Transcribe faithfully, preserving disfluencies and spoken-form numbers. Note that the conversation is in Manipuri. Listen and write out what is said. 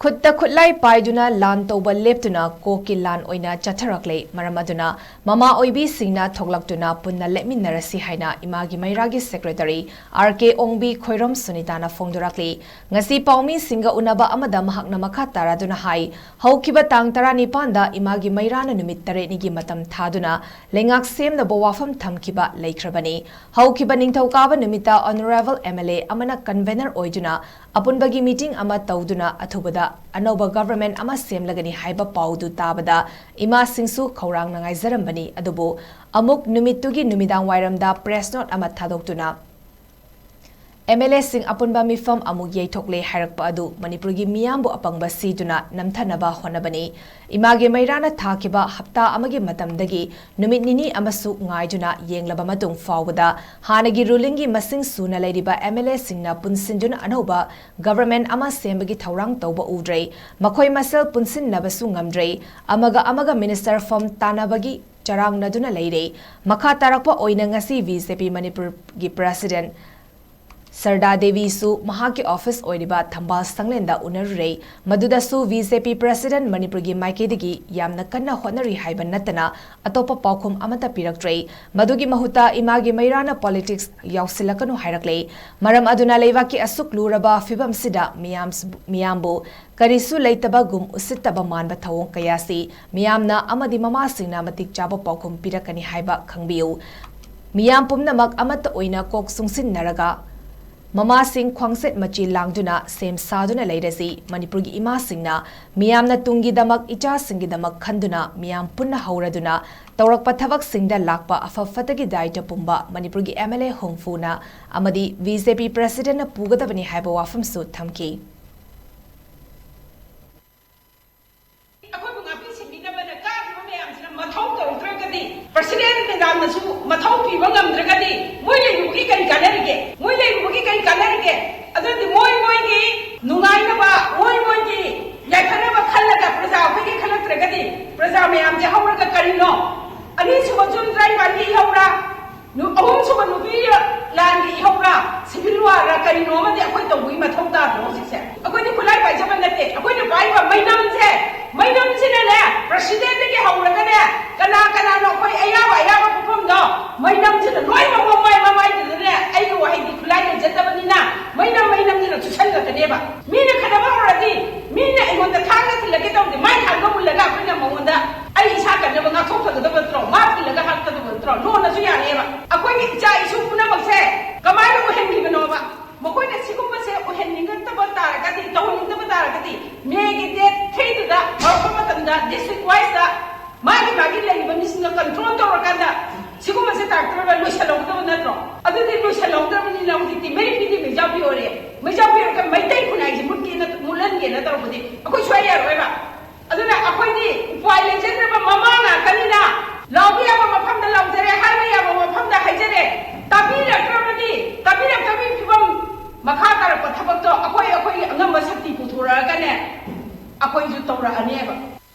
ꯈꯨꯠꯇ ꯈꯨꯠꯂꯥꯏ ꯄꯥꯏꯗꯨꯅ ꯂꯥꯟ ꯇꯧꯕ ꯂꯦꯞꯇꯨꯅ ꯀꯣꯛꯀꯤ ꯂꯥꯟ ꯑꯣꯏꯅ ꯆꯠꯊꯔꯛꯂꯦ꯫ ꯃꯔꯝ ꯑꯗꯨꯅ ꯃꯃꯥ ꯑꯣꯏꯕꯤꯁꯤꯡꯅ ꯊꯣꯛꯂꯛꯇꯨꯅ ꯄꯨꯟꯅ ꯂꯦꯞꯃꯤꯟꯅꯔꯁꯤ ꯍꯥꯏꯅ ꯏꯃꯥꯒꯤ ꯃꯩꯔꯥꯒꯤ ꯁꯦꯀ꯭ꯔꯦꯇꯔꯤ ꯑꯥꯔ ꯀꯦ ꯑꯣꯡꯕꯤ ꯈꯣꯏꯔꯣꯝ ꯁꯨꯅꯤꯇꯥꯅ ꯐꯣꯡꯗꯣꯔꯛꯂꯤ꯫ ꯉꯁꯤ ꯄꯥꯎꯃꯤꯁꯤꯡꯒ ꯎꯅꯕ ꯑꯃꯗ ꯃꯍꯥꯛꯅ ꯃꯈꯥ ꯇꯥꯔꯗꯨꯅ ꯍꯥꯏ, ꯍꯧꯈꯤꯕ ꯇꯥꯡ ꯇꯔꯥꯅꯤꯄꯥꯟꯗ ꯏꯃꯥꯒꯤ ꯃꯩꯔꯥꯅ ꯅꯨꯃꯤꯠ ꯇꯔꯦꯠꯅꯤꯒꯤ ꯃꯇꯝ ꯊꯥꯗꯨꯅ ꯂꯩꯉꯥꯛ ꯁꯦꯝꯅꯕ ꯋꯥꯐꯝ ꯊꯝꯈꯤꯕ ꯂꯩꯈ꯭ꯔꯕꯅꯤ꯫ ꯍꯧꯈꯤꯕ ꯅꯤꯡꯊꯧꯀꯥꯕ ꯅꯨꯃꯤꯠꯇ ꯑꯣꯅꯔꯦꯕꯜ ꯑꯦꯝ ꯑꯦꯜ ꯑꯦ ꯑꯃꯅ ꯀꯟꯚꯦꯅꯔ ꯑꯣꯏꯗꯨꯅ ꯑꯄꯨꯟꯕꯒꯤ ꯃꯤꯇꯤꯡ ꯑꯃ ꯇꯧꯗꯨꯅ ꯑꯊꯨꯕꯗ ꯑꯅꯧꯕ ꯒꯚꯔꯟꯃꯦꯟꯠ ꯑꯃ ꯁꯦꯝꯂꯒꯅꯤ ꯍꯥꯏꯕ ꯄꯥꯎꯗꯨ ꯇꯥꯕꯗ ꯏꯃꯥꯁꯤꯡꯁꯨ ꯈꯧꯔꯥꯡꯅ ꯉꯥꯏꯖꯔꯝꯕꯅꯤ꯫ ꯑꯗꯨꯕꯨ ꯑꯃꯨꯛ ꯅꯨꯃꯤꯠꯇꯨꯒꯤ ꯅꯨꯃꯤꯗꯥꯡ ꯋꯥꯏꯔꯝꯗ ꯄ꯭ꯔꯦꯁ ꯅꯣꯠ ꯑꯃ ꯊꯥꯗꯣꯛꯇꯨꯅ ꯑꯦꯝ ꯑꯦꯜ ꯑꯦꯁꯤꯡ ꯑꯄꯨꯟꯕ ꯃꯤꯐꯝ ꯑꯃꯨꯛ ꯌꯩꯊꯣꯛꯂꯦ ꯍꯥꯏꯔꯛꯄ ꯑꯗꯨ ꯃꯅꯤꯄꯨꯔꯒꯤ ꯃꯤꯌꯥꯝꯕꯨ ꯑꯄꯪꯕ ꯁꯤꯗꯨꯅ ꯅꯝꯊꯅꯕ ꯍꯣꯠꯅꯕꯅꯤ꯫ ꯏꯃꯥꯒꯤ ꯃꯩꯔꯥꯅ ꯊꯥꯈꯤꯕ ꯍꯞꯇꯥ ꯑꯃꯒꯤ ꯃꯇꯝꯗꯒꯤ ꯅꯨꯃꯤꯠ ꯅꯤꯅꯤ ꯑꯃꯁꯨ ꯉꯥꯏꯗꯨꯅ ꯌꯦꯡꯂꯕ ꯃꯇꯨꯡ ꯐꯥꯎꯕꯗ ꯍꯥꯟꯅꯒꯤ ꯔꯨꯂꯤꯡꯒꯤ ꯃꯁꯤꯡ ꯁꯨꯅ ꯂꯩꯔꯤꯕ ꯑꯦꯝ ꯑꯦꯜ ꯑꯦꯁꯤꯡꯅ ꯄꯨꯟꯁꯤꯟꯗꯨꯅ ꯑꯅꯧꯕ ꯒꯚꯔꯟꯃꯦꯟꯠ ꯑꯃ ꯁꯦꯝꯕꯒꯤ ꯊꯧꯔꯥꯡ ꯇꯧꯕ ꯎꯗ꯭ꯔꯦ꯫ ꯃꯈꯣꯏ ꯃꯁꯦꯜ ꯄꯨꯟꯁꯤꯟꯅꯕꯁꯨ ꯉꯝꯗ꯭ꯔꯦ꯫ ꯑꯃꯒ ꯑꯃꯒ ꯃꯤꯅꯤꯁꯇꯔ ꯐꯝ ꯇꯥꯟꯅꯕꯒꯤ ꯆꯔꯥꯡꯅꯗꯨꯅ ꯂꯩꯔꯦ꯫ ꯃꯈꯥ ꯇꯥꯔꯛꯄ ꯑꯣꯏꯅ ꯉꯁꯤ ꯕꯤ ꯖꯦ ꯄꯤ ꯃꯅꯤꯄꯨꯔꯒꯤ ꯄ꯭ꯔꯦꯁꯤꯗꯦꯟꯠ ꯁꯔꯗꯥ ꯗꯦꯕꯤꯁꯨ ꯃꯍꯥꯛꯀꯤ ꯑꯣꯐꯤꯁ ꯑꯣꯏꯔꯤꯕ ꯊꯝꯕꯥꯜ ꯁꯪꯂꯦꯟꯗ ꯎꯅꯔꯨꯔꯦ꯫ ꯃꯗꯨꯗꯁꯨ ꯕꯤ ꯖꯦ ꯄꯤ ꯄ꯭ꯔꯦꯁꯤꯗꯦꯟꯠ ꯃꯅꯤꯄꯨꯔꯒꯤ ꯃꯥꯏꯀꯩꯗꯒꯤ ꯌꯥꯝꯅ ꯀꯟꯅ ꯍꯣꯠꯅꯔꯤ ꯍꯥꯏꯕ ꯅꯠꯇꯅ ꯑꯇꯣꯞꯄ ꯄꯥꯎꯈꯨꯝ ꯑꯃꯠꯇ ꯄꯤꯔꯛꯇ꯭ꯔꯦ꯫ ꯃꯗꯨꯒꯤ ꯃꯍꯨꯠꯇ ꯏꯃꯥꯒꯤ ꯃꯩꯔꯥꯅ ꯄꯣꯂꯤꯇꯤꯛꯁ ꯌꯥꯎꯁꯤꯜꯂꯛꯀꯅꯨ ꯍꯥꯏꯔꯛꯂꯦ꯫ ꯃꯔꯝ ꯑꯗꯨꯅ ꯂꯩꯕꯥꯛꯀꯤ ꯑꯁꯨꯛ ꯂꯨꯔꯕ ꯐꯤꯕꯝꯁꯤꯗ ꯃꯤꯌꯥꯝ, ꯃꯤꯌꯥꯝꯕꯨ ꯀꯔꯤꯁꯨ ꯂꯩꯇꯕꯒꯨꯝ ꯎꯁꯤꯠꯇꯕ ꯃꯥꯟꯕ ꯊꯧꯑꯣꯡ ꯀꯌꯥꯁꯤ ꯃꯤꯌꯥꯝꯅ ꯑꯃꯗꯤ ꯃꯃꯥꯁꯤꯡꯅ ꯃꯇꯤꯛ ꯆꯥꯕ ꯄꯥꯎꯈꯨꯝ ꯄꯤꯔꯛꯀꯅꯤ ꯍꯥꯏꯕ ꯈꯪꯕꯤꯌꯨ꯫ ꯃꯤꯌꯥꯝ ꯄꯨꯝꯅꯃꯛ ꯑꯃꯠꯇ ꯑꯣꯏꯅ ꯀꯣꯛ ꯆꯨꯡꯁꯤꯟꯅꯔꯒ ꯃꯃꯥꯁꯤꯡ ꯈ꯭ꯋꯥꯡꯆꯦꯠ ꯃꯆꯤ ꯂꯥꯡꯗꯨꯅ ꯁꯦꯝ ꯁꯥꯗꯨꯅ ꯂꯩꯔꯁꯤ꯫ ꯃꯅꯤꯄꯨꯔꯒꯤ ꯏꯃꯥꯁꯤꯡꯅ ꯃꯤꯌꯥꯝꯅ ꯇꯨꯡꯒꯤꯗꯃꯛ, ꯏꯆꯥꯁꯤꯡꯒꯤꯗꯃꯛ ꯈꯟꯗꯨꯅ ꯃꯤꯌꯥꯝ ꯄꯨꯟꯅ ꯍꯧꯔꯗꯨꯅ ꯇꯧꯔꯛꯄ ꯊꯕꯛꯁꯤꯡꯗ ꯂꯥꯛꯄ ꯑꯐ ꯐꯠꯇꯒꯤ ꯗꯥꯏꯇ ꯄꯨꯝꯕ ꯃꯅꯤꯄꯨꯔꯒꯤ ꯑꯦꯝ ꯑꯦꯜ ꯑꯦ ꯍꯨꯝꯐꯨꯅ ꯑꯃꯗꯤ ꯕꯤ ꯖꯦ ꯄꯤ ꯄ꯭ꯔꯦꯁꯤꯗꯦꯟꯠꯅ ꯄꯨꯒꯗꯕꯅꯤ ꯍꯥꯏꯕ ꯋꯥꯐꯝꯁꯨ ꯊꯝꯈꯤ꯫ ꯑꯩꯈꯣꯏꯕꯨ ꯉꯥꯛꯄꯤ ꯁꯦꯟꯕꯤꯅꯕꯅ ꯀꯥꯔꯤꯕ ꯃꯌꯥꯝꯁꯤꯅ ꯃꯊꯧ ꯇꯧꯔꯛꯇ꯭ꯔꯒꯗꯤ, ꯄ꯭ꯔꯁꯤꯗꯦꯟꯠ ꯃꯦꯗꯥꯝꯅꯁꯨ ꯃꯊꯧ ꯄꯤꯕ ꯉꯝꯗ꯭ꯔꯒꯗꯤ, ꯃꯣꯏ ꯂꯩꯔꯨꯕꯒꯤ ꯀꯔꯤ ꯀꯥꯟꯅꯔꯤꯒꯦ? ꯃꯣꯏ ꯂꯩꯔꯨꯕꯒꯤ ꯀꯔꯤ ꯀꯥꯟꯅꯔꯤꯒꯦ? ꯑꯗꯨꯗꯤ ꯃꯣꯏ ꯃꯣꯏꯒꯤ ꯅꯨꯡꯉꯥꯏꯅꯕ, ꯃꯣꯏ ꯃꯣꯏꯒꯤ ꯌꯥꯏꯐꯅꯕ ꯈꯜꯂꯒ ꯄ꯭ꯔꯖꯥ ꯑꯩꯈꯣꯏꯒꯤ ꯈꯜꯂꯛꯇ꯭ꯔꯒꯗꯤ, ꯄ꯭ꯔꯖꯥ ꯃꯌꯥꯝꯁꯦ ꯍꯧꯔꯒ ꯀꯔꯤꯅꯣ? ꯑꯅꯤꯁꯨꯕ ꯖꯨꯟ ꯇꯔꯥꯅꯤꯄꯥꯟꯒꯤ ꯏꯍꯧꯔꯥ? ꯅꯨ-, ꯑꯍꯨꯝꯁꯨꯕ ꯅꯨꯄꯤ ꯂꯥꯟꯒꯤ ꯏꯍꯧꯔꯥ? ꯁꯤꯚꯤꯜ ꯋꯥꯔꯔꯥ? ꯀꯔꯤꯅꯣ ꯑꯃꯗꯤ ꯑꯩꯈꯣꯏ ꯇꯧꯕꯒꯤ ꯃꯊꯧ ꯇꯥꯗ꯭ꯔꯣ ꯍꯧꯖꯤꯛꯁꯦ? ꯑꯩꯈꯣꯏꯗꯤ ꯈꯨꯠꯂꯥꯏ ꯄꯥꯏꯖꯕ ꯅꯠꯇꯦ꯫ ꯑꯩꯈꯣꯏꯅ ꯃꯦꯒꯤ ꯗꯦꯠ ꯊ꯭ꯔꯤꯗꯨꯗ ꯍꯧꯔꯛꯄ ꯃꯇꯝꯗ ꯗꯤꯁꯇ꯭ꯔꯤꯛ ꯋꯥꯏꯁꯇ ꯃꯥꯒꯤ ꯃꯥꯒꯤ ꯂꯩꯔꯤꯕ ꯃꯤꯁꯤꯡꯗꯣ ꯀꯟꯇ꯭ꯔꯣꯜ ꯇꯧꯔꯀꯥꯟꯗ ꯁꯤꯒꯨꯝꯕꯁꯦ ꯇꯥꯔꯛꯇꯅꯕ ꯂꯣꯏꯁꯤꯜꯍꯧꯒꯗꯕ ꯅꯠꯇ꯭ꯔꯣ? ꯑꯗꯨꯗꯤ ꯂꯣꯏꯁꯤꯜꯍꯧꯗꯕꯅꯤꯅ ꯍꯧꯖꯤꯛꯇꯤ ꯃꯩꯔꯤꯐꯤꯗꯤ ꯃꯩꯖꯥꯎ ꯄꯤꯌꯣꯔꯦ꯫ ꯃꯩꯖꯥꯎ ꯄꯤꯔꯒ ꯃꯩꯇꯩ ꯈꯨꯟꯅꯥꯏꯁꯦ ꯃꯨꯠꯀꯦꯅ, ꯃꯨꯠꯍꯟꯒꯦꯅ ꯇꯧꯔꯛꯄꯗꯤ ꯑꯩꯈꯣꯏ ꯁꯨꯡꯌꯥ ꯌꯥꯔꯣꯏꯕ꯫ ꯑꯗꯨꯅ ꯑꯩꯈꯣꯏꯗꯤ ꯎꯄꯥꯏ ꯂꯩꯖꯗ꯭ꯔꯕ ꯃꯃꯥ ꯉꯥꯛꯇꯅꯤꯅ ꯂꯥꯎꯕ ꯌꯥꯕ ꯃꯐꯝꯗ ꯂꯥꯎꯖꯔꯦ, ꯍꯥꯏꯕ ꯌꯥꯕ ꯃꯐꯝꯗ ꯍꯥꯏꯖꯔꯦ꯫ ꯇꯥꯕꯤꯔꯛꯇ꯭ꯔꯕꯗꯤ, ꯇꯥꯕꯤꯔꯛꯇꯕꯒꯤ ꯐꯤꯕꯝ ꯃꯈꯥ ꯇꯥꯔꯛꯄ ꯊꯕꯛꯇꯣ ꯑꯩꯈꯣꯏ, ꯑꯩꯈꯣꯏꯒꯤ ꯑꯉꯝꯕ ꯁꯛꯇꯤ ꯄꯨꯊꯣꯔꯛꯑꯒꯅꯦ ꯑꯩꯈꯣꯏꯁꯨ ꯇꯧꯔꯛꯑꯅꯦꯕ꯫